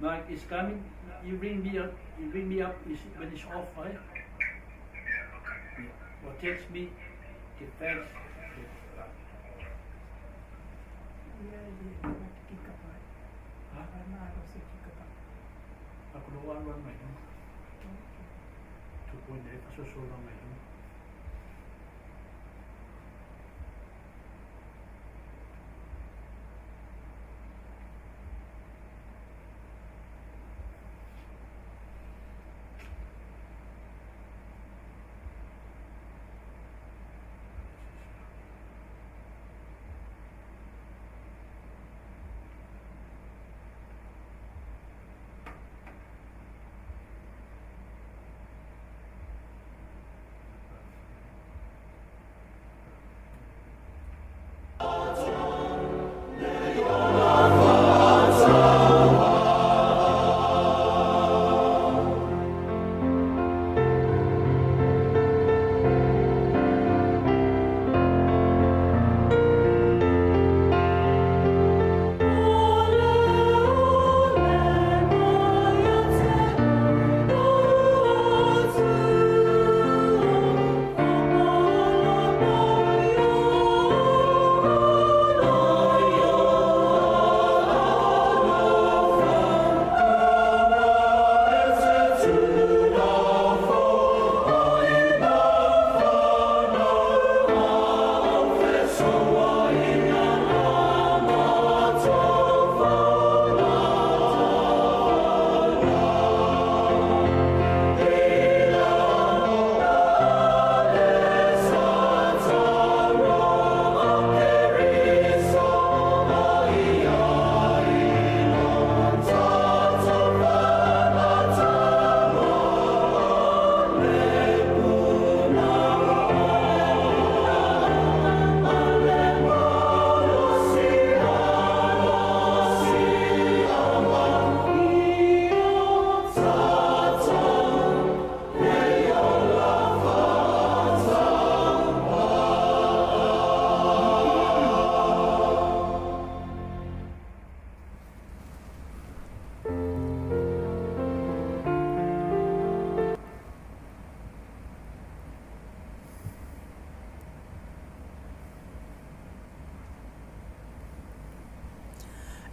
Mark is coming. You ring me up. You ring me up is when it's off, right? Yeah. Or text me. Okay, thanks. Okay, bye. Ha? Aku lo alu alu mai luga. Tupu ina e fasoso mai luga.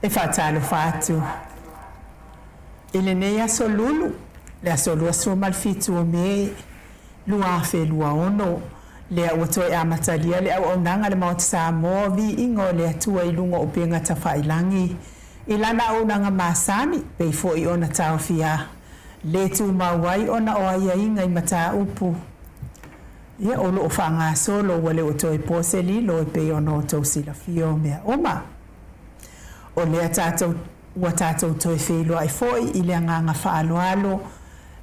E faatalofa atu i lenei aso lulu, le aso 27 o Me 2026, lea ua toe amatalia le auaunaga a le Maota Samoa, Viiga o le Atua i luga o upega tafailagi, i lana auaunaga masani, pei foi ona taofia le tumau ai ona o aiaiga i mataupu ia o lo o faagasolo, ua le o toe po se lilo e pei ona outou silafia o mea uma. O lea tatou ua tatou toe feiloai foi i le agaga faaaloalo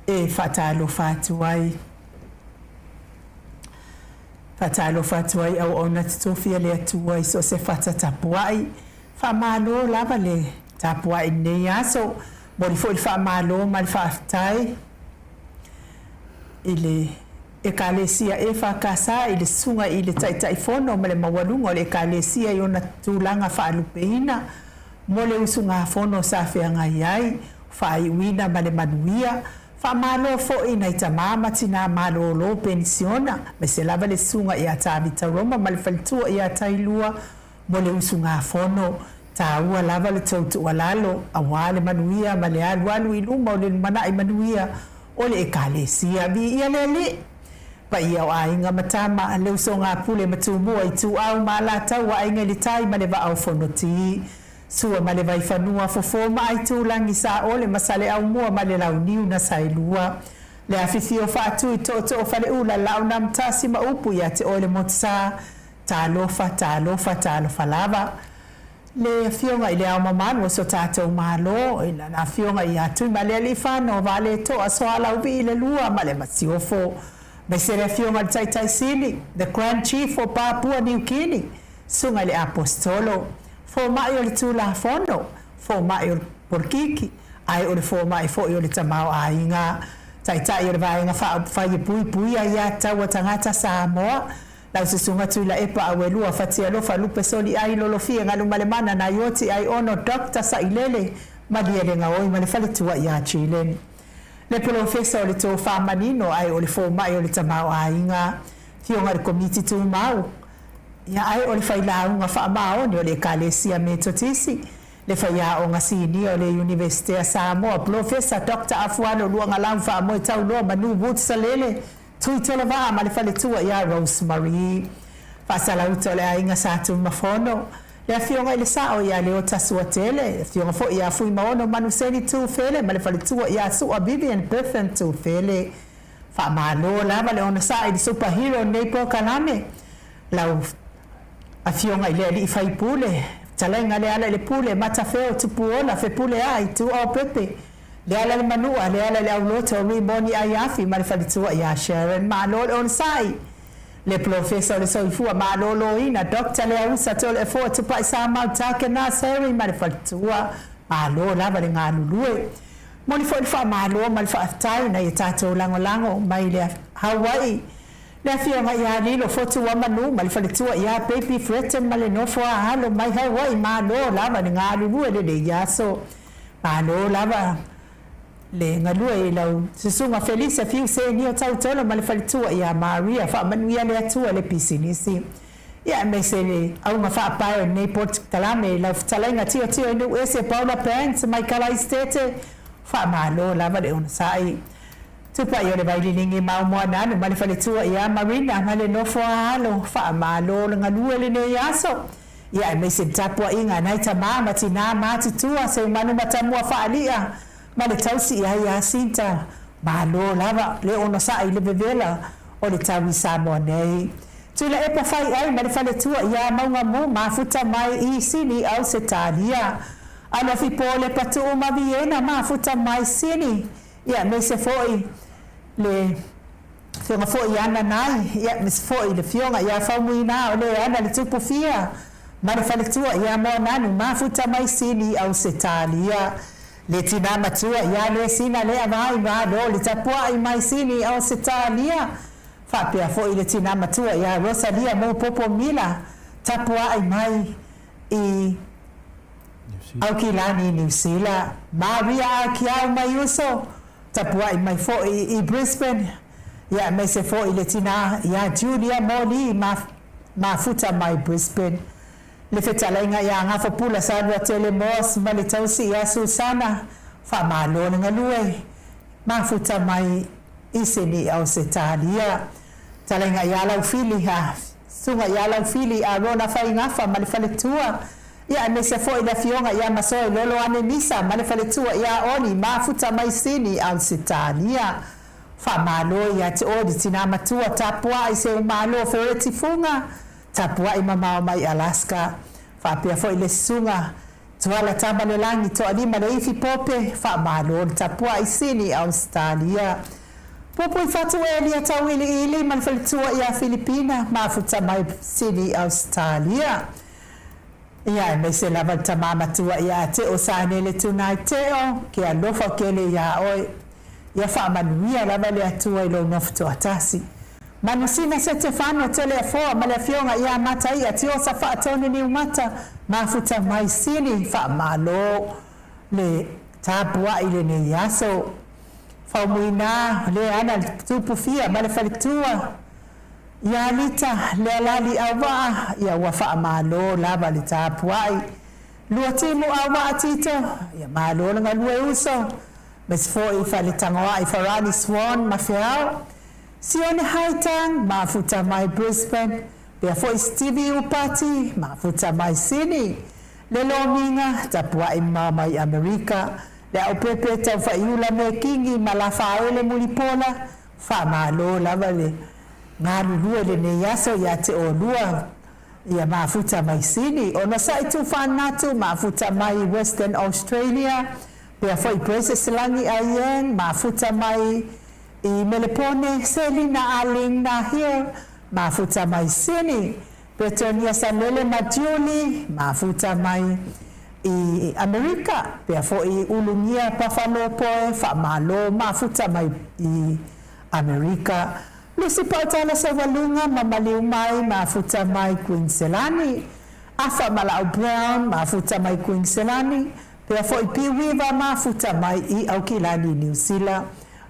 e faatalofa atu ai. Faatalofa atu ai auauna totofi a le Atua i so o se fata tapuai. Faamalo lava le tapuai i lenei aso. Momoli foi le faamalo ma le faafetai i le Ekalesia EFKS i le Susuga i le Taitaifono ma le maualuga o le Ekalesia i ona tulaga faalupeina mo le usugafono sa feagai ai, faaiuina ma le manuia. Faamalo foi i nai tama ma tinā malōlō penisiona, aemaise lava le Susuga ia Tavita Roma ma le faletua ia Tailua mo le usugafono. Taua lava le tou tuualalo aua le manuia ma le alualu i luma o le lumanai manuia o le Ekalesia. Viia le Alii! Paia o aiga ma tama, le usoga a Pule ma Tumua, Ituau ma Alataua, Aiga i le Tai ma le Vaa o Fonoti, Sua ma le Vaifanua, Fofo ma Aitulagi, Saole ma Saleaaumua ma le Launiu na Saelua, le Afifio o Faatui, Tootoo o Faleula, Laaunamtasi ma upu ia te oe le Motusa, Talofa, talofa, talofa lava. Le Afioga i Le Ao Mamalu o so tatou Malo, i lana Afioga ia Tuimalealiifano Vaaletoa Soalauvii le Lua ma le Masiofo, aemaise le Afioga i le Taitai Sili, The Grand Chief o Papua Niu Kini, Susuga i le Aposetolo, Fomai o le Tulafono, Fomai o le Polokiki, ae o le Fomai foi o le Tamaoaiga, Taitai o le Vaega Faaupufai e Puipuia ia Taua Tagata Samoa, Lau Susuga Tuilaepa Auelua Fatialofa Lupe Soliai Lolofie Galumalemana Naioti Aiono Doctor Sailele Malielegaoi ma le faletua ia Jillian. Le Polofesa o le Tofa Manino ae o le Fomai o le Tamaoaiga, Afioga i le Komiti Tumau, ia ae o le Failauga Faamaoni o le Ekalesia Metotisi, le Faiaoga Sinia o le Iunivesite a Samoa, Polofesa Doctor Afualo Luagalau Faamoe Tauloa Manu Woods Salele, Tuitolovaa ma le faletua ia Rose Marie. Faasalauta o le aiga Sa Tuimafono, le Afioga i le Sao ia Leota Suatele, le Afioga foi ia Fuimaono Manuseni Tufele ma le faletua ia Sua Vivian Bethan Tufele. Faamalo lava le onosai i le Super Hero i lenei polokalame. Lau Afioga i le Alii Faipule, Fetalaiga Lealailepule, Matafeo, Tupuola, Fepuleai, Tuaopepe, Lealailemanua, Lealaileauloto, Rimoni Aiafi ma le faletua ia Sharon. Malo le onosai. Le Polofesa o le Soifua Maloloina, Doctor Leausa Toleafoa Tupaisamau Takena Harry ma le faletua. Malo lava le galulue. Momoli foi le faamalo ma le faafetai i nai a tatou lagolago mai le Hawaii, le Afioga ia Lilo Fotuamanu ma le faletua ia Baby Fretton ma le nofo a alo mai Hawaii. Malo lava le galulue lenei aso. Malo lava le galue i lau Susuga Felisa Fiu Senio Tautolo ma le faletua ia Maria. Faamanuia le Atua le pisinisi. Ia aemaise le auga faapae o lenei polokalame i lau fetalaiga Tiotio i nuu ese Paula Banks mai Kalaistete. Faamalo lava le onosai. Tupai o le Vaililigi ma Moananu ma le faletua ia Marina ma le nofo a alo. Faamalo le galue lenei aso. Ia aemaise le tapuaiga a nai tama ma tinā matutua Seumanu Matamua Faali'a ma le tausi i ai ia Sinta. Malo lava le onosai i le vevela o le tau i Samoa nei. Tuilaepa fai ai ma le faletua ia Maugamu mafuta mai i Sini Ausetalia. Alofi Polepa Tuu ma Viena mafuta mai Sini. Ia aemaise foi le Afioga foi ia Nanai, ia aemaise foi le Afioga ia Faumuina o le ana le Tupu Fia ma le faletua ia Moananu mafuta mai Sini Ausetalia. Le tinā matua ia Lesina Leavai malo le tapuai mai Sini Ausetalia. Faapea foi le tinā matua ia Rosalia Mopopo Mila tapuai mai i Aukilani Niu Sila. Maria Akiau mai uso, tapuai mai foi i Brisbane, ia aemaise foi le tinā ia Julia Moli mafuta mai Brisbane. Le fetalaiga ia Gafapula Saluatele Moss ma le tausi ia Susana, faamalo le galue, mafuta mai i Sini Ausetalia. Talaiga ia Laufili, a Susuga ia Laufili Arona Faigafa ma le faletua, ia aemaise foi le Afioga ia Masoe Loloane Misa ma le faletua ia Oli mafuta mai Sini Ausetalia. Faamalo ia te oe le tinā matua tapuai Seumalo Fereti Fuga, tapuai mamao mai Alaska. Faapea foi le Susuga Tuala Tamalelagi Toalima Leifi Pope, faamalo le tapuai Sini Ausetalia. Puipui fatu Elia Tauiliili ma le faletua ia Filipina, mafuta mai Sini Ausetalia. Ia aemaise lava le tama matua ia Teo Sanele Tunai Teo, ke alofa kele ia oe. Ia faamanuia lava le Atua i lou nofo toatasi. Manusina Setefano Toleafoa ma le Afioga ia Mataia Tiosa Faatonu Niumata, mafuta mai Sini, faamalo le tapuai i lenei aso. Faumuina le ana le tupu fia ma le faletua ia Lita Lealali Auvaa, ia ua faamalo lava le tapuai. Luatimu Auvaa Tito, ia malo le galue uso. Aemaise foi Faletagoai Farani Swan ma Feao, Sione Haitang, mafuta mai Brisbane, pea foi Stevie Upati, mafuta mai Sydney, le Lomiga, tapuai mamao mai Amerika, le Aupepe Taufaiula Mekingi ma Lafaele Mulipola, faamalo lava le galulue lenei aso ia te oulua. Ia mafuta mai Sydney, onosai Tufanatu, mafuta mai Western Australia, pea foi Princess Lagi Ayen, mafuta mai i Melepone, Selina Aling Nahir, mafuta mai Sydney, Bretonia Salele ma Julie, mafuta mai i Amerika, pea foi Ulugia Pafalopoe, faamalo, mafuta mai i Amerika. Lusi Pautala Saualuga ma maliu mai mafuta mai Kuiniselani, Afa Malau Brown mafuta mai Kuiniselani, Pea fo'i Pi Weaver mafuta mai i Aukilani Niu Sila.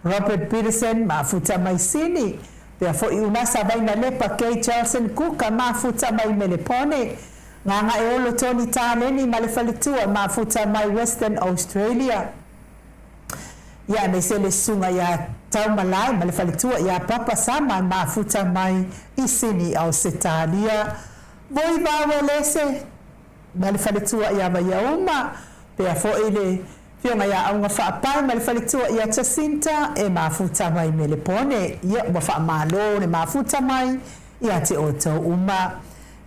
Robert Peterson mafuta mai Sini. Pea fo'i Unasa Vainalepa Kay Charlson Kuka mafuta mai Melepone. Gagaeolo Tony Taleni ma le faletua mafuta mai Western Australia. Ia aemaise le susuga ia Taumalae ma le faletua ia Papa Sama mafuta mai i Sini Ausetalia. Voi Vauelese ma le faletua ia Vaiauma, pea fo'i le Afioga ia Auga Faapae ma le faletua ia Jacinta e mafuta mai Melepone. Ia ua faamalo le mafuta mai ia te outou uma.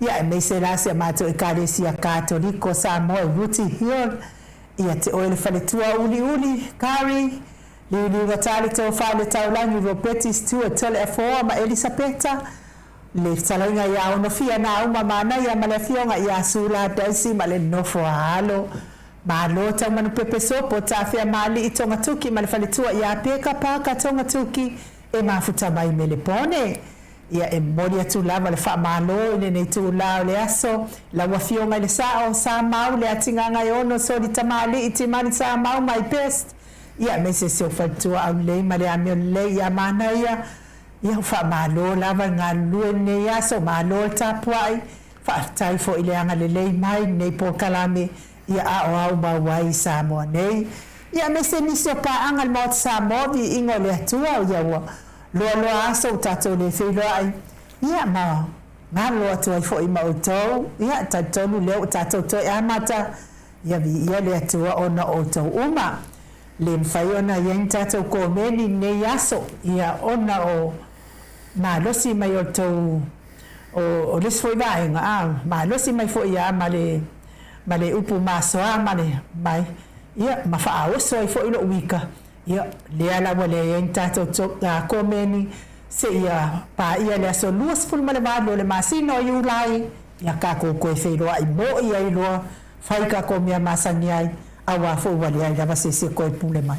Ia aemaise la si a matou Ekalesia Katoliko Samoa i Rooty Hill, ia te oe le faletua uliuli, Kari, Liuliugatā le tofa i le taulagi Ropeti Stewart Toleafoa ma Elisapeta, le fetalaiga ia Onofia Nauma Manaia ma le afioga ia Sula Daisy ma le nofo a alo. Malo Taumanupepe Sopo Tafea Maalii Togatuki ma le faletua ia Peka Paka Togatuki e mafuta mai Melepone. Ia e momoli atu lava le faamalo i lenei itula o le aso, lau Afioga i le Sao, Samau Leatigagaeono Soli Tamalii Timani Samau my best, ia aemaise si ou faletua aulelei ma le amio lelei ia Manaia, ia ua faamalo lava le galulue i lenei aso, malo le tapuai, faafetai foi i le agalelei mai i lenei polokalame ia aoao mau ai i Samoa nei. Ia aemaise nisi o paaga i le Maota Samoa, viiga o le Atua, ia ua loaloa aso ua tatou le feiloai, ia ma galolo atu ai foi ma outou, ia talitonu lea ua tatou toe amata, ia viia le Atua ona o outou uma. Le mafai ona i ai ni tatou komeni i lenei aso, ia ona o malosi mai o le tou o le isi foi vaega, a, malosi mai foi lava ma le ma le upu masoa ma le mai, ia, ma faaoso ai foi lou ika, ia, lea la ua leai ai ni tatou komeni seia paia le aso 28 o le masina o Iulai, ia tatou toe feiloai moi ai loa, fai tatou mea masani ai, aua foi ua leai lava se isi e toe pule mai.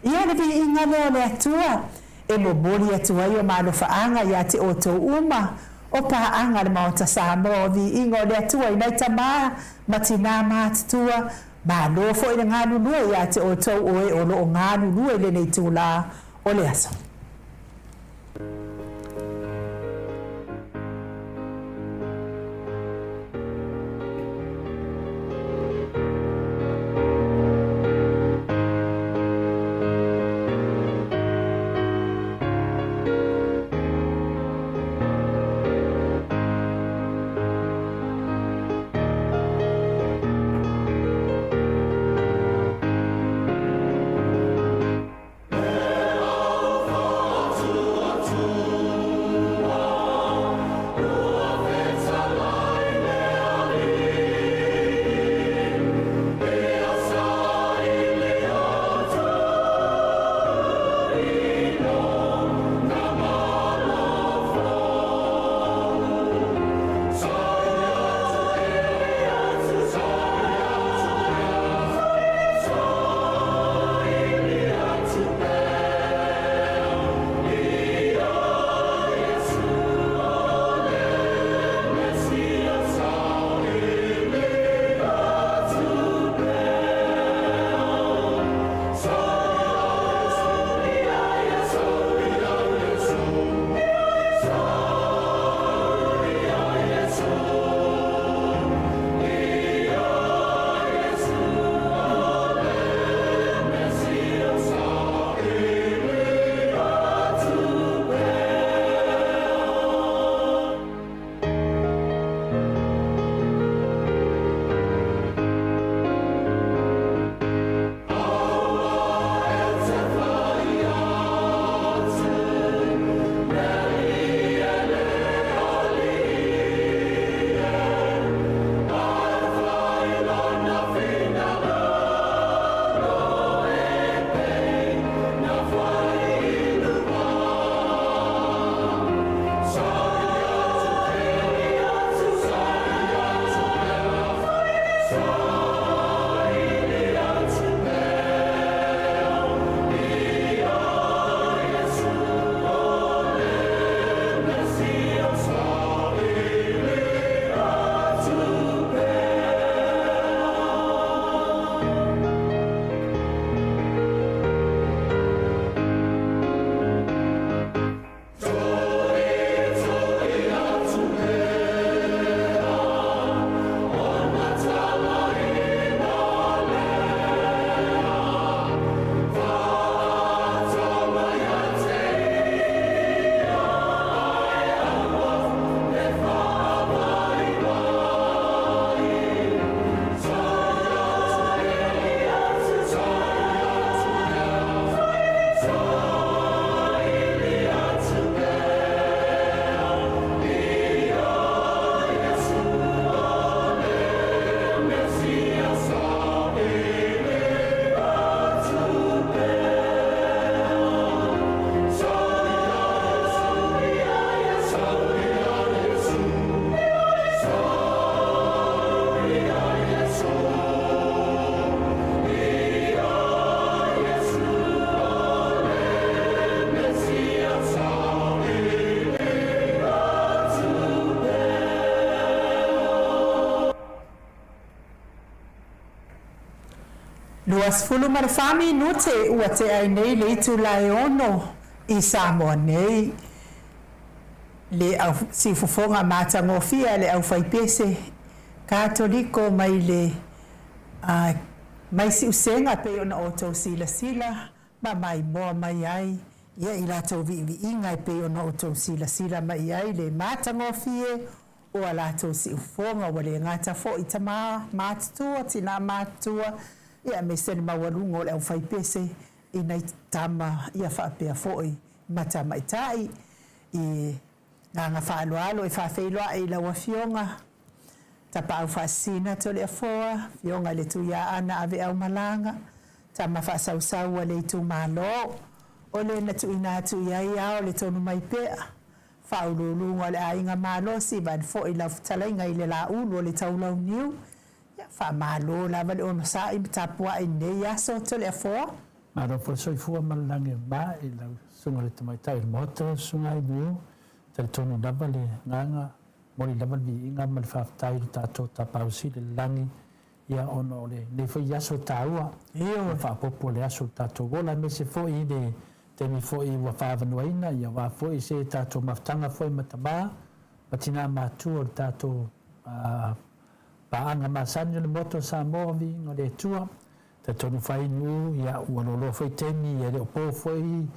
Ia le viiga lea o le Atua e momoli atu ai o malofaaga ia te outou uma, o paaga le Maota Samoa o viiga o le Atua i nai tamā ma tinā matutua, malo foi le galulue ia te outou o e o loo galulue i lenei itulā o le aso. 24 minute ua tea ai nei le itula e 6 i Samoa nei. Le au siufofoga matagofie a le aufaipese Katoliko mai le mai Siusega pei ona outou silasila ma maimoa mai ai ia i latou viiviiga e pei ona outou silasila mai i ai le matagofie o a latou siufofoga ua le gata foi tama matutua, tina matutua, ia aemaise le maualuga o le aufaipese i nai tama ia faapea foi ma tamaitai. I agaga faaaloalo e faafeiloai i lau Afioga Tapaau Faasisina Toleafoa, Afioga i le Tuiaana Aveaumalaga, tama faasausau a le itumalo, o le na tuuina atu i ai ao le tonu mai pea, faauluuluga o le aiga malosi, vaeane foi lau fetalaiga i le Laulu o le Taulauniu. Ia, faamalo lava le onosai ma tapuai i lenei aso Toleafoa. Malo foi le soifua ma le lagi e mama i lau Susuga i le Tamaitai o le Maota, Susuga Ainiu. Talitonu lava le agaga, momoli lava le viiga ma le faafetai i lo tatou Tapaau Sili i le lagi, ia ona o lenei foi aso taua, ua faaopoopo le aso i le tatou ola, aemaise foi i le taimi foi ua faaavanoaina, ia aua foi se tatou mafutaga foi ma tama ma tina matua o le tatou paaga masani o le Maota o Samoa, viiga o le Atua. Talitonu faainuiu, ia ua loaloa foi taimi, e le o po foi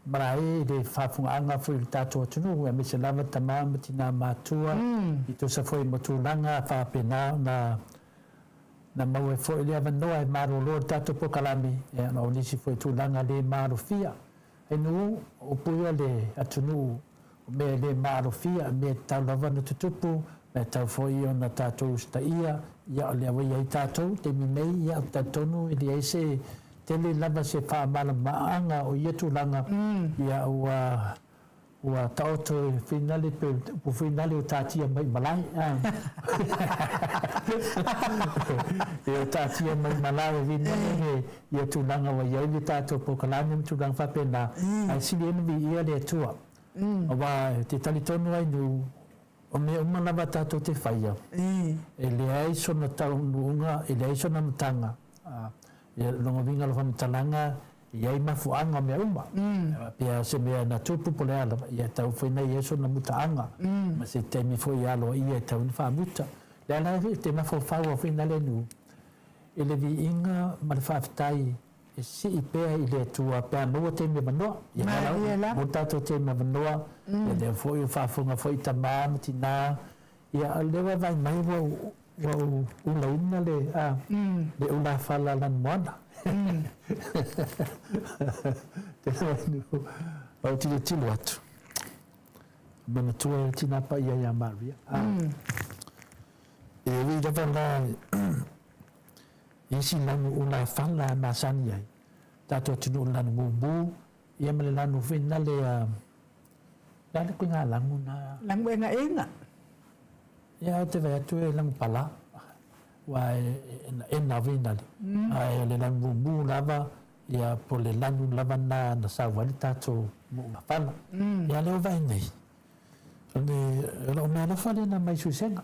malae i le faafofogaaga foi o le tatou atunuu, aemaise lava tama ma tina matua, i tusa foi ma tulaga faapena ona na maua ai foi le avanoa e malolo le tatou polokalame, ia ona o nisi foi tulaga le maalofia. Ainuu, o upu ia o le atunuu, o mea e le maalofia, mea e tatau lava ona tutupu, mea e tatau foi ona tatou usitaia, ia o lea ua i ai tatou i le taimi nei, ia ou te talitonu e leai se tele lava se faamalamalamaga o ia tulaga, ia ua Ua taoto e finale pe upu finale ua taatia mai i malae. Ua taatia mai i malae finale le ia tulaga ua i ai le tatou polokalame ma tulaga faapena, ae sili ai ona viia le Atua. Aua e te talitonu ai nu, o mea uma lava tatou te faia, e leai sona taunuuga, e leai sona amataga. Ia, lona uiga o le faamatalaga, E i ai mafuaaga o mea uma. Faapea se mea na tupu po o le a lava, ia e tatau foi ona i ai sona mutaaga ma se taimi foi e aloaia e tatau ona faamuta. O le ala e te mafaufau ai foi na le nuu i le viiga ma le faafetai e sii pea i le Atua pe a maua taimi avanoa. Ia maua tatou taimi avanoa, ia lea foi ua faafofoga foi tama ma tina Ia, o lea ua vaai mai ua ou ulaina le, a, le ulafala lanumoana. Te ua ou tilotilo atu, manatua e le Tina Paia ia Maria. A, e ui lava la i isi lanu ulafala e masani ai, tatou atunuu i le lanu mumu, ia ma le lanu foi lale a, Le a le koiga lagu na? Lagu egaega. Ia ou te vaai atu e lagu pala, ua e enaena vinale, ae o le lanu mumu lava, ia po o le lanu lava na na sau ai le tatou mu'ulafala. Ia lea ua vaai nei, o le o lou meaalofa lea na mai Suisega,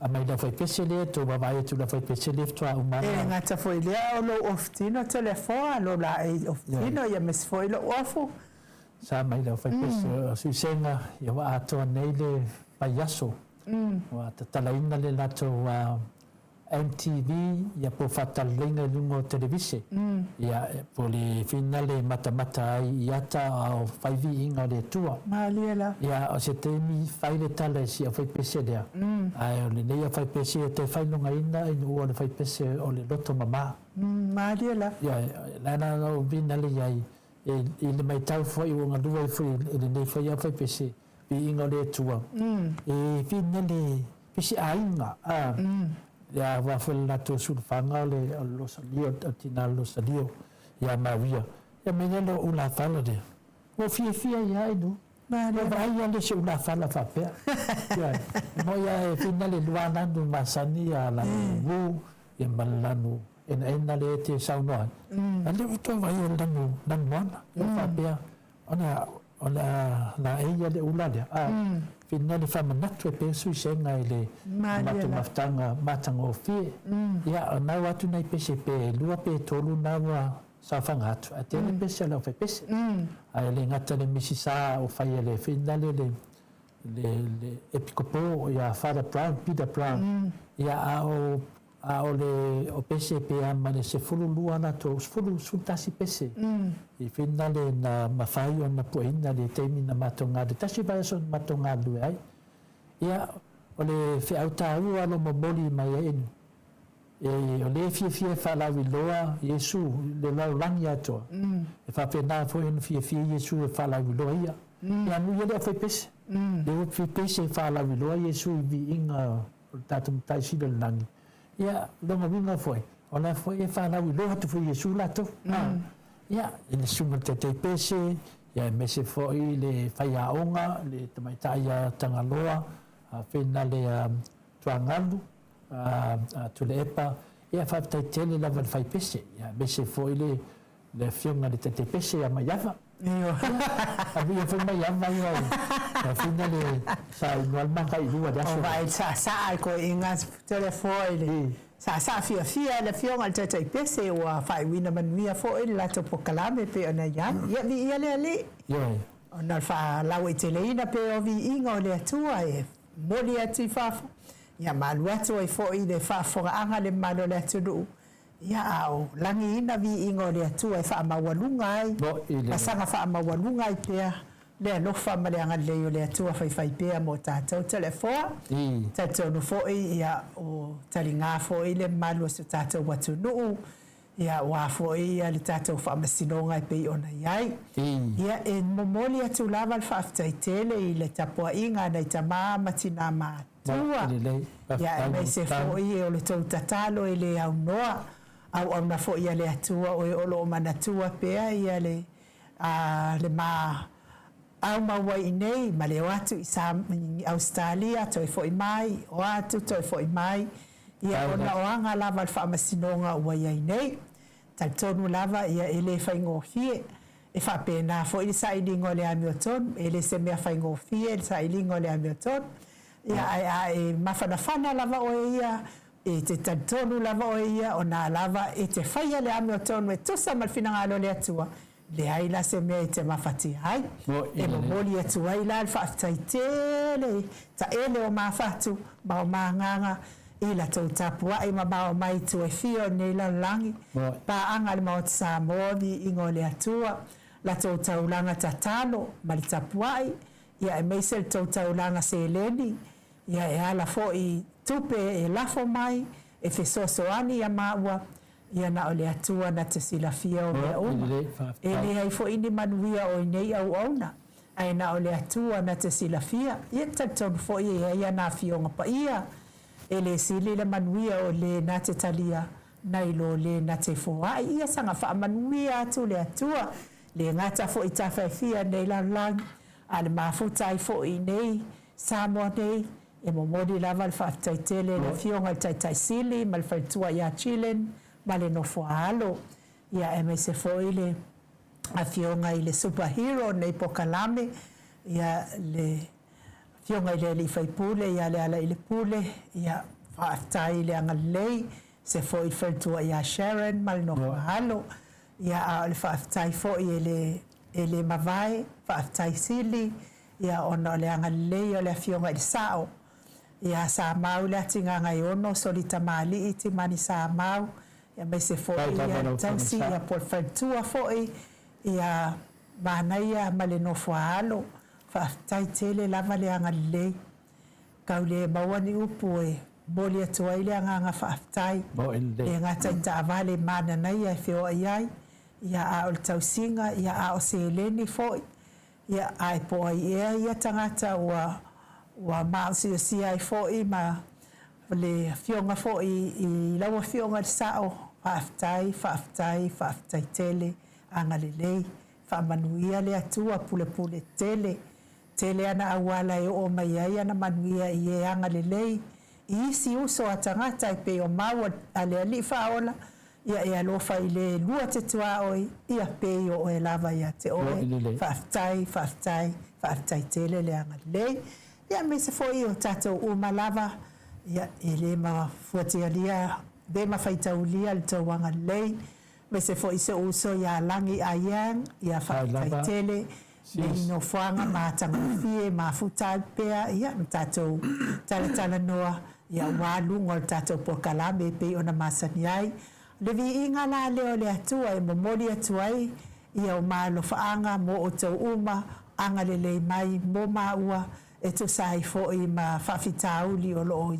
a mai le aufaipese lea, tou vaavaai atu i le aufaipese lea faatoa uma E le gata foi i lea, o lou ofutino Toleafoa, lou laei ofutino, ia aemaise foi lou ofu. Sa mai le aufaipese o Suisega, ia ua atoa nei le vaiaso ua tatalaina le latou MTV ia po o faatalatalaiga i luga o televise, ia po o le finale e matamata ai i ata a o fai viiga o le Atua. Malie la. Ia o se taimi fai le tala i si aufaipese lea, ae o lenei aufaipese e toe faailogaina ina ua o le faipese o le loto mama. Malie la. Ia, la la o finale i ai I le matau foi ua galue ai foi i lenei foi aufaipese, viiga o le Atua, e finele pe se aiga, a, le aua foi le latou sulufaga o le Losalio, o le tina o le Losalio ia Maria. Ia mai lea lou ulafala lea, ua fiafia ai lava i nuu. Ua vaai lava le se ulafala faapea. Ioe, e moi lava e finale lua lanu masani ia lanu mu, ia ma le lanu enaena lea e te saunoa ai, a lea ua toe vaai o le lanu lanumoana. Ua faapea, o le a laei ia le ula lea, a. Finagalo faamanatu e pei o suisega i le matou mafutaga matagofie. Ia, o na ua atu nai pese pe 2 pe 3 na ua saofaga atu, ae tele pese a le aufaipese. Ae le gata le Misisa o faia le finale le le Epikopo ia Father Brown, Peter Brown. Ia a o a o le o pese pe a ma le 12 latou, 10, 11 pese. I finale na mafai ona pueina le taimi na matou galulue. Tasi vaiaso na matou galulue ai. Ia, o le feau taua lo momoli mai ai e o le fiafia e faalauiloa Iesu i le lalolagi atoa. E faapena foi ona fiafia Iesu e faalauiloa ia. Ia amuia le aufaipese. Le aufaipese e faalauiloa Iesu i viiga o le tatou Matai Sili o le lagi. Ia, lona uiga foi, o la foi e faalauiloa atu foi Iesu latou. Ia, i le susuga i le taitaipese, ia aemaise foi le faiaoga, le tamaitai ia Tagaloa, Finale a Tuagalu, a Tuilaepa, ia faafetai tele lava i le faipese, ia aemaise foi le le afioga i le taitaipese ia Maiava. Ia, amuia foi Maiava ia o Finale sa inu lava le matailua i le aso. O vaai saasaa i toeaiina Toleafoa i le saasaa fiafia le afioga i le taitaipese ua faaiuina manuia foi le latou polokalame pei ona i ai. Ia viia le Alii. Ioe. Ona o le faalauaiteleina pea o viiga o le Atua e momoli atu i fafo, ia ma alu atu ai foi le faafofogaaga a le mamalu o le atunuu, ia a o lagiina viiga o le Atua e faamaualuga ai, ma saga faamaualuga ai pea le alofa ma le agalelei o le Atua faifaipea mo tatou. Toleafoa, talitonu foi ia o taliga foi le mamalu o si o tatou atunuu, Ia, aua foi le tatou faamasinoga e pei ona i ai. Ia, e momoli atu lava le faafetai tele i le tapuaiga a nai tama ma tinā matua, ia, aemaise foi o le tou tatalo e le aunoa, auauna foi a le Atua o e o lo o manatua pea ia le, le ma aumau ai i nei ma le o atu i Ausetalia, toe foi mai, o atu, toe foi mai. Ia, ona o aga lava a le Faamasinoga ua i ai nei. Talitonu lava, ia, e le faigofie. E faapena foi le sailiga o le amiotonu, e le se mea faigofie le sailiga o le amiotonu. Ia, ae a e mafanafana lava oe ia, e te talitonu lava oe ia, o na lava e te faia le amiotonu e tusa ma le finagalo o le Atua, Leai la se mea e te mafatia ai. E momoli atu ai la le faafetai tele i taele o Mafatu ma o Magaga i la tou tapuai mamao mai i tua e fia o lenei lalolagi, paaga a le Maota Samoa, viiga o le Atua, la tou taulaga tatalo ma le tapuai, ia aemaise le tou taulaga seleni, ia e ala foi i tupe e lafo mai e fesoasoani ia maua Ia na o le Atua na te silafia o mea uma. E leai foi ni manuia o i nei auauna, ae na o le Atua na te silafia. Ia talitonu foi e i ai ana Afioga Paia, e le sili le manuia o le na te talia nai lo le na te foai. Ia saga faamanuia atu le Atua, le gata foi i tafa e fia nei lalolagi, a le mafuta ai foi i nei Samoa nei. E momoli lava le faafetai tele i le Afioga i le Taitai Sili ma le Faletua ia Chilin ma le Nofoa-alo, ia aemaise foi le Afioga i le Super Hero o lenei polokalame, ia le Afioga i le Alii Faipule ia Lealailepule, ia faafetai i le agalelei, se foi le Faletua ia Sharon ma le Nofoa-alo, ia a o le faafetai foi e le e le mavae, faafetai sili, ia ona o le agalelei o le Afioga i le Sao, ia Samau le Atigagaiono, Soli Tamalii, Timani Samau, aemaise foi ia le tausi, ia po o le faletua foi, ia Manaia ma le Nofoaalo. Faafetai tele lava le agalelei. Tau le maua ni upu e momoli atu ai le agaga faafetai, le gata i taavale mananaia e feoai ai, ia a o le tausiga, ia a o seleni foi. Ia, ae po o ai ea ia tagata ua ua maosiosia ai foi ma le afioga foi i lau afioga i le Sao, faafetai, faafetai, faafetai tele, agalelei, faamanuia le Atua, pulepule tele, tele ana auala e oo mai ai ana manuia i e agalelei i isi uso a tagata e pei o maua a le Alii Faaola, Ia e alofa i le lua te tuaoi, ia pei o oe lava ia te oe. Faafetai, faafetai, faafetai tele le agalelei. Ia aemaise foi o tatou uma lava, ia e le mafuatialia le ma faitaulia le tou agalelei, aemaise foi si ou uso ia Lagi Aiyang, ia faafetai tele nei nofoaga matagofie mafuta ai pea ia ma tatou talatalanoa ia aua luga o le tatou polokalame e pei ona masani ai. Le viiga la lea o le Atua e momoli atu ai ia o malofaaga mo outou uma agalelei mai mo maua e tusa ai foi ma faafitauli o lo o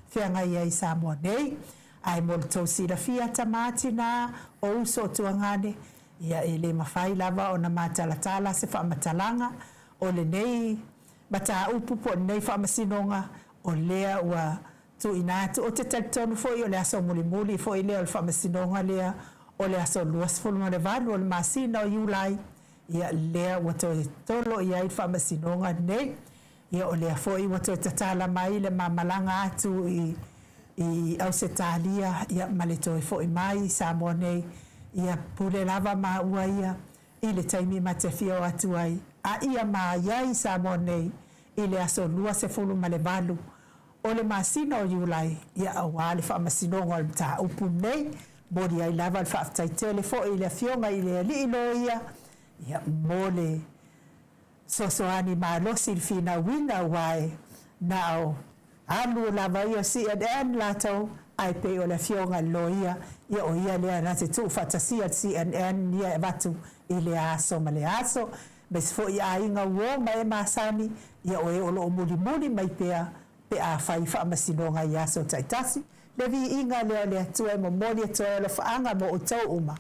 feagai ai i Samoa nei. Ae mo le tou silafia tama tina o uso o tuagane, ia e le mafai lava ona matalatala se faamatalaga o lenei mataupu po o lenei faamasinoga o lea ua tuuina atu. Ou te talitonu foi o le aso mulimuli foi lea o le faamasinoga lea o le aso 28 o le masina o Iulai, ia lea ua toe tolo i ai le faamasinoga lenei. Ia o lea foi ua toe tatala mai le ma malaga atu i Ausetalia, ia ma le toe foi mai i Samoa nei, ia pule lava maua ia i le taimi ma te afio atu ai, a ia ma i ai i Samoa nei i le aso 28 o le masina o Iulai, ia aua le faamasinoga o le mataupu lenei. Momoli ai lava le faafetai tele foi i le Afioga i le Alii Loia, ia mo le fesoasoani malosi i le finauina, aua e na o alu lava ia o CNN latou, ae pei o le Afioga i le Loia, ia o ia lea na te tuufaatasia le CNN ia e avatu i lea aso ma lea aso. Aemaise foi aiga uo ma e masani, ia o e o lo o mulimuli mai pea pe a fai faamasinoga i aso taitasi. Le viiga lea o le Atua e momoli atu ai alofaaga mo outou uma.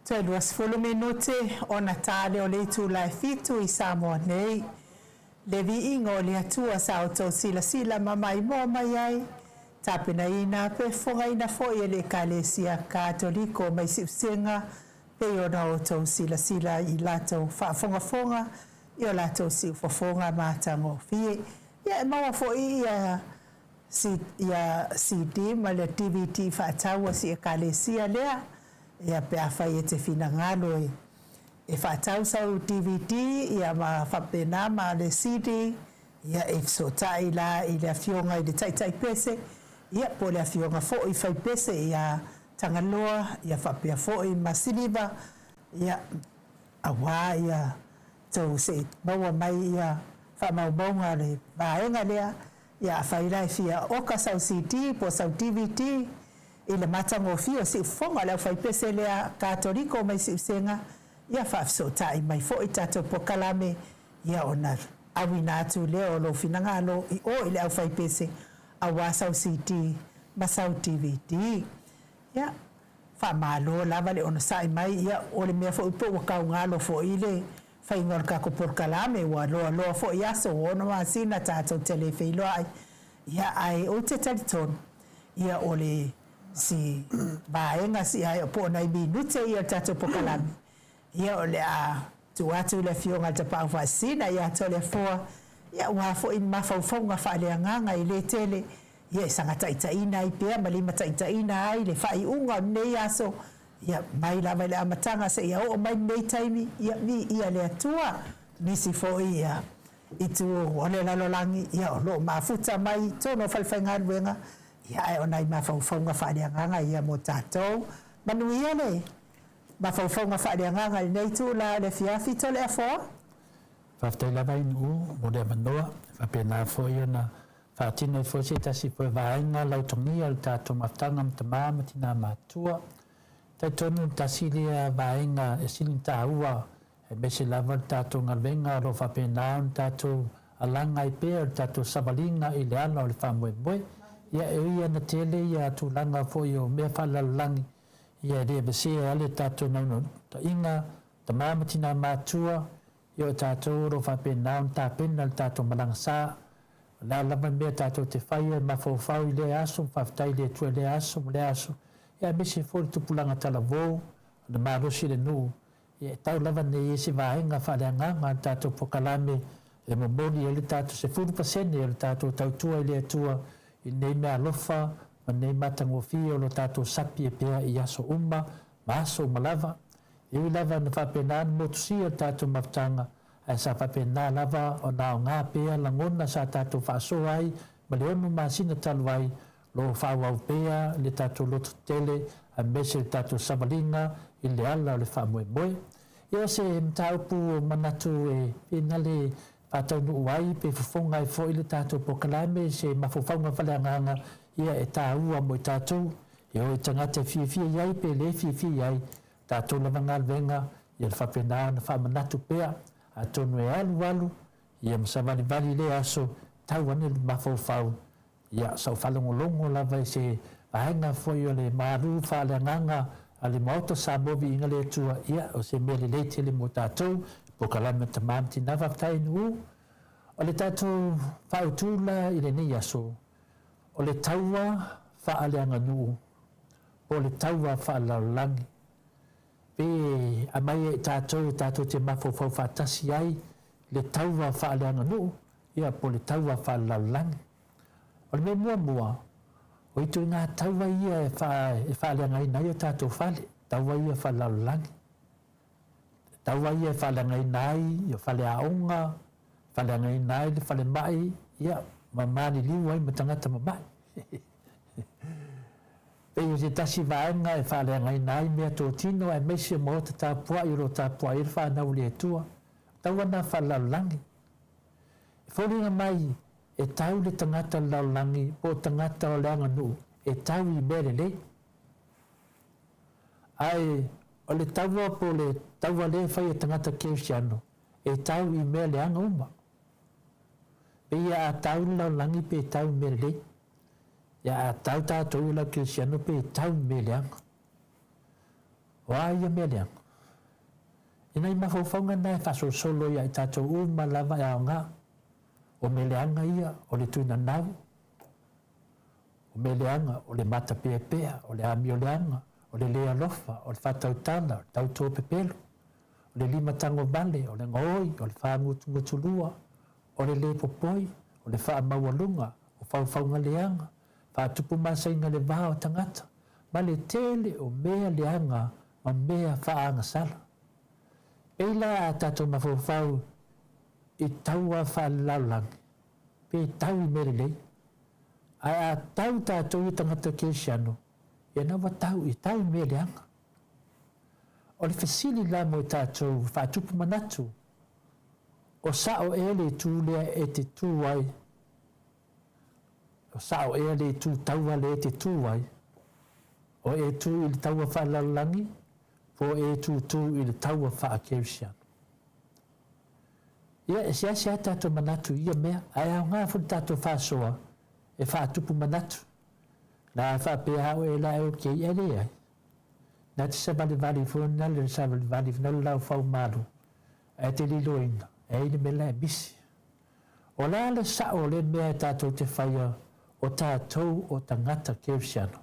Toe 20 minute ona ta lea o le itula e 7 i Samoa nei. Le viiga o le Atua sa outou silasila ma maimoa mai ai, tapenaina pe fofogaina foi e le Ekalesia Katoliko mai Siusega, pei ona outou silasila i latou faafogafoga i o latou siufofoga matagofie. Ia e maua foi ia ia CD ma le DVD faatau a si Ekalesia lea, ia pe afai e te finagalo e e faatau sau DVD ia ma faapena ma le CD, ia e fesootai la i le afioga i le Taitai Pese, ia po o le afioga foi Fai Pese ia Tagaloa, ia faapea foi ma Siliva, ia aua ia tou se i maua mai ia faamaumauga o le vaega lea. Ia afai la e fia oka sau CD po o sau DVD i le matagofie o siufofoga o le aufaipese lea Katoliko mai Siusega, ia faafesootai mai foi tatou polokalame, ia ona auina atu lea o lou finagalo i o i le aufaipese aua sau CD ma sau DVD. Ia, faamalo lava le onosai mai, ia o le mea foi pe ua taugalo foi le faiga o le tatou polokalame, ua loaloa foi aso, ua 6 masina tatou te le feiloai, ia ae ou te talitonu, ia o le si vaega si ae po o nai minute ia o le tatou polokalame, ia o le a tuu atu i le afioga i le Tapaau Faasisina ia Toleafoa, ia aua foi ni mafaufauga faaleagaga e le tele, ia e saga taitaiina ai pea ma limataitaiina ai le faaiuga o lenei aso, ia mai lava i le amataga seia oo mai lenei taimi, ia viia le Atua. Nisi foi ia itu o le lalolagi, ia o lo o mafuta mai i totonu o falefaigaluega, ia ae o nai mafaufauga faaleagaga ia mo tatou. Manuia le mafaufauga faaleagaga i lenei itula o le afiafi, Toleafoa. Faafetai lava i Nu'u mo le avanoa, e faapena foi ona faatino ai foi se tasi foi vaega lautogia o le tatou mafutaga ma tama ma tina matutua. E talitonu le tasi lea vaega e sili ona taua aemaise lava le tatou galuega o lo o faapena ona tatou alaga ai pea o le tatou savaliga i le ala o le faamoemoe. Ia e ui ana tele ia tulaga foi o mea faalelalolagi, ia e le aveesea ai le tatou naunautaiga, tama ma tina matutua, ia o tatou o lo o faapena ona tapena le tatou malaga sa. O le a lava le mea tatou te faia e mafaufau i lea aso, ma faafetai i le Atua i lea aso ma lea aso, ia aemaise foi le tupulaga talavou, le malosi o le nuu, ia e tau lava nei i se vaega faaleagaga a le tatou polokalame e momoli ai le tatou 10% o le tatou tautua i le Atua i lenei meaalofa ma lenei matagofie o lo tatou sapi ai pea i aso uma ma aso uma lava. E ui lava ina faapena ona motusia le tatou mafutaga, ae sa faapena lava ona aoga pea lagona sa tatou faasoa ai ma le 6 masina talu ai, lo o faaauau pea le tatou loto tetele aemaise le tatou savaliga i le ala o le faamoemoe. Ia o se mataupu o manatu e finale faataunuu ai pe fofoga ai foi le tatou polokalame se mafaufauga faaleagaga ia e taua mo i tatou, e o i tagata e fiafia i ai pe le fiafia i ai, tatou lava galuega ia le faapena ona faamanatu pea, atonu e alu alu ia ma savalivali i lea aso, tau ane le mafaufau, ia sa ou faalogologo lava i se vaega foi o le malu faaleagaga a le Maota Samoa Viiga le Atua, ia o se mea lelei tele mo tatou, polokalame a tama ma tina, faafetai Nu'u. O le tatou faautu la i lenei aso, o le taua faaleaganuu po o le taua faalelalolagi, pe aumai e tatou e tatou te mafaufau faatasi ai le taua faaleaganuu, ia po o le taua faalelalolagi. O le mea muamua, o ituaiga taua ia e faaleagaina ai o tatou fale, taua ia faalelalolagi. Taua ia e faaleagaina ai ia faleaoga, faaleagaina ai le falemai, ia, ma maliliu ai ma tagata mamai. Pei o se tasi vaega e faaleagaina ai meatotino aemaise o maota tapuai o lo o tapuai ai le fanau a le Atua. Taua na faalelalolagi. E foliga mai e tau le tagata o le lalolagi po o tagata o le aganuu e tau i mea lelei. Ae o le taua po o le taua lea e fai e tagata kerisiano e tau i mea leaga uma. Pei a tau le lalolagi pe tau i mea lelei. Ia a tau tatou i lau kerisiano pe tau i mea leaga. O a ia mea leaga? I nai mafaufauga na e faasolosolo ia i tatou uma lava e aoga. O mea leaga ia o le tuinanau, o mea leaga o le matapeapea, o le amio leaga, o le le alofa, o le faatautala, o le tauto pepelo, o le limatagovale, o le gaoi, o le fagutugutulua, o le le popoi, o le faamaualuga, o faufauga leaga, faatupu masaiga le va o tagata, ma le tele o mea leaga ma mea faagasala. Pei la a tatou mafaufau i taua faalelalolagi, pe tau i mea lelei, ae a tau tatou i tagata kerisiano, ia na ua tau i tau i mea leaga. O le fesili la mo i tatou faatupu manatu, o sa'o ea le itu lea e te tu ai, o sa'o ea le itu taua lea e te tu ai, o e tu i le taua faalelalolagi, po o e tutū i le taua faakerisiano. Ia, e seasea tatou manatu i ia mea, ae aoga foi le tatou faasoa e faatupu manatu. La faapea au e la e okei, ae leai. Na te savalivali foi na le savalivali na le lau fau malu, ae te liloina, e ai le mea la e misi. O le a le sa'o o le mea e tatou te faia o tatou o tagata kerisiano,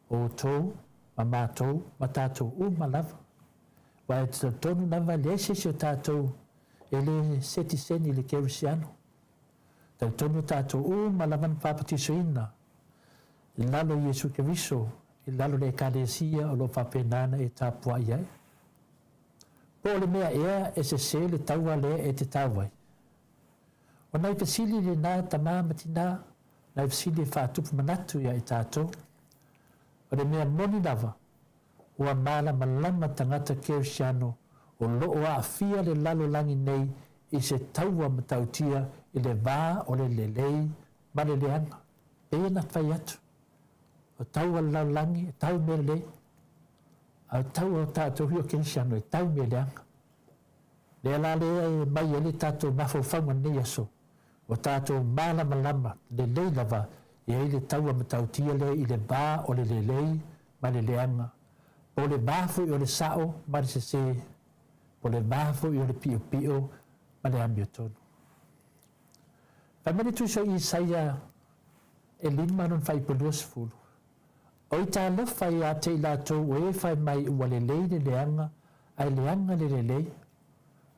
o outou ma matou ma tatou uma lava. Aua e talitonu lava e leai se isi o tatou e le setiseni i le kerisiano. Talitonu o tatou uma lava na papatisoina i lalo o Iesu Keriso, i lalo o le Ekalesia o lo o faapena ona e tapuai ai. Po o le mea ea e sesē le taua lea e te tau ai? O nai fesili lena tama ma tina, nai fesili e faatupu manatu ia i tatou. O le mea moni lava, ua malamalama tagata kerisiano o lo o aafia le lalolagi nei i se taua matautia i le va o le lelei ma le leaga. Pei ona fai atu, o taua le lalolagi e tau mea lelei, a o taua o tatou ia o kerisiano e tau mea leaga. Lea la lea e mai ai le tatou mafaufauga i lenei aso, ua tatou malamalama lelei lava e ai le taua matautia lea i le va o le lelei ma le leaga, po o le va foi o le sa'o ma le sesē, po o le va foi o le piopio ma le amiotonu. Fai mai le Tusi o Isaia e 5 lona fuaiupu 20, Oi talofa ia te i latou o e fai mai ua lelei le leaga ae leaga le lelei,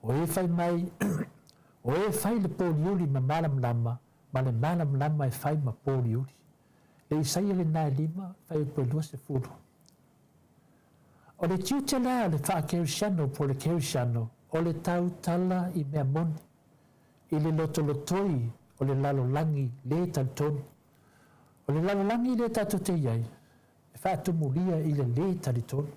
o e fai mai o e fai le pōliuli ma malamalama ma le malamalama e fai ma pōliuli. Le Isaia lena e 5, fuaiupu e 20. O le tiute la o le faakerisiano po o le kerisiano o le tautala i mea moni, i le lotolotoi o le lalolagi le talitonu. O le lalolagi lea tatou te i ai, e faatumulia i le lē talitonu.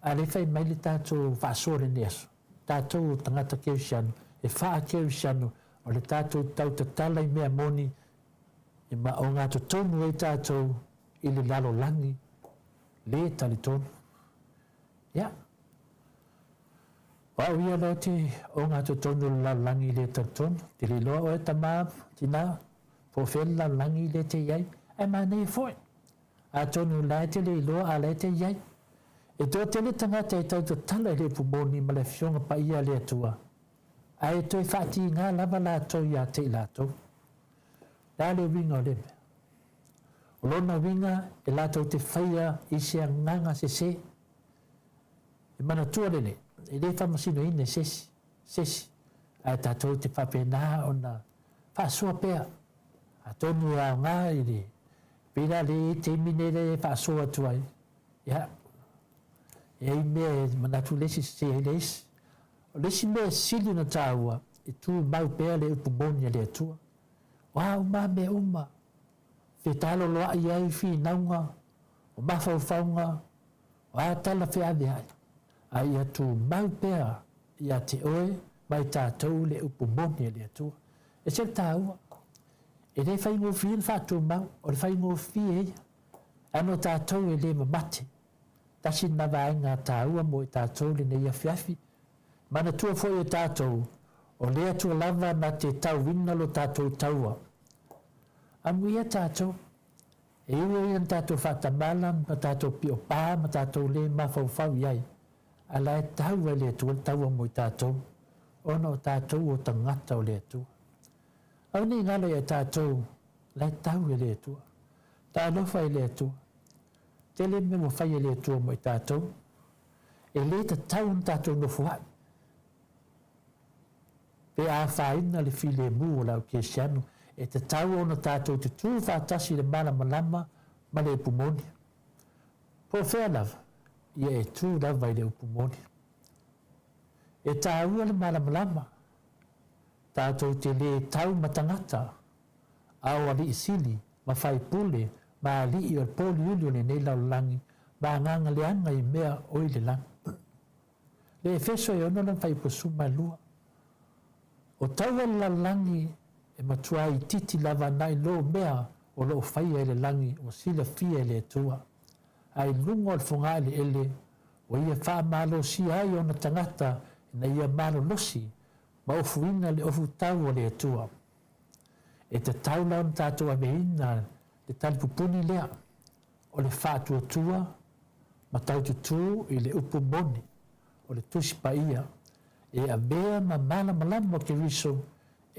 A le fai mai le tatou faasoa i lenei aso, tatou o tagata kerisiano, e faa-kerisiano, o le tatou tautatala i mea moni, e ma ogatotonu ai tatou i le lalolagi lē talitonu. Ia, o au ia loa te ogatotonu o le lalolagi lē talitonu, te le iloa oe tama, tina, po o fea le lalolagi lea te i ai, ae manaia foi. Atonu la e te le iloa a la e te i ai. E toatele tagata e tautatala i le upu moni ma le Afioga Paia a le Atua, ae toe faatigā lava latou ia te i latou. Le a le uiga o lea mea? O lona uiga e latou te faia i se agaga sesē. E manatua lelei, e le faamasinoina e se isi, se isi, ae tatou te faapena ona faasoa pea. Atonu e aoga i le, pei la le taimi nei lea e faasoa atu ai, ia, e ai mea e manatu le isi sese ai le isi. O le isi mea e sili ona taua, e tumau pea le upu moni a le Atua. O a uma mea uma, fetaloloai ai finauga, o mafaufauga, o a tala feaveai, a ia tumau pea ia te oe ma i tatou le upu moni a le Atua. E se le taua, e le faigofie le faatumau, o le faigofie ia, ae no tatou e le mamate. Tasi lena vaega taua mo i tatou lenei afiafi. Manatua foi e tatou, o le Atua lava na te tauina lo tatou taua. Amuia tatou. E ui o ia na tatou faatamala ma tatou piopā ma tatou lē mafaufau i ai, a la e tau ai le Atua le taua mo i tatou, ona o tatou o tagata o le Atua. Aua ne i galo ia tatou, la e tau e le Atua. Talofa i le Atua. Tele mea ua fai e le Atua mo i tatou. E lē tatau ona tatou nofoa'i pe afaina le filemu o le au kerisiano. E tatau ona tatou tutū faatasi i le malamalama ma le upu moni. Po o fea lava, ia e tū lava i le upu moni. E tāua le malamalama, tatou te lē tau ma tagata, a o alii sili ma faipule ma alii o le pouliuli o lenei lalolagi ma agaga leaga i mea o i le lagi. Le Efeso e 6 lona fuaiupu 12. O taua le lalolagi e matua itiiti lava nai lo mea o lo o faia e le lagi ua silafia e le Atua, a i luga o le fogaeleele ua ia faamalosia ai ona tagata ina ia malolosi ma ofuina le ofutau o le Atua. E tatau la ona tatou aveina le talipupuni lea o le faatuatua ma taututū i le upu moni o le Tusi Paia e avea ma malamalama o Keriso.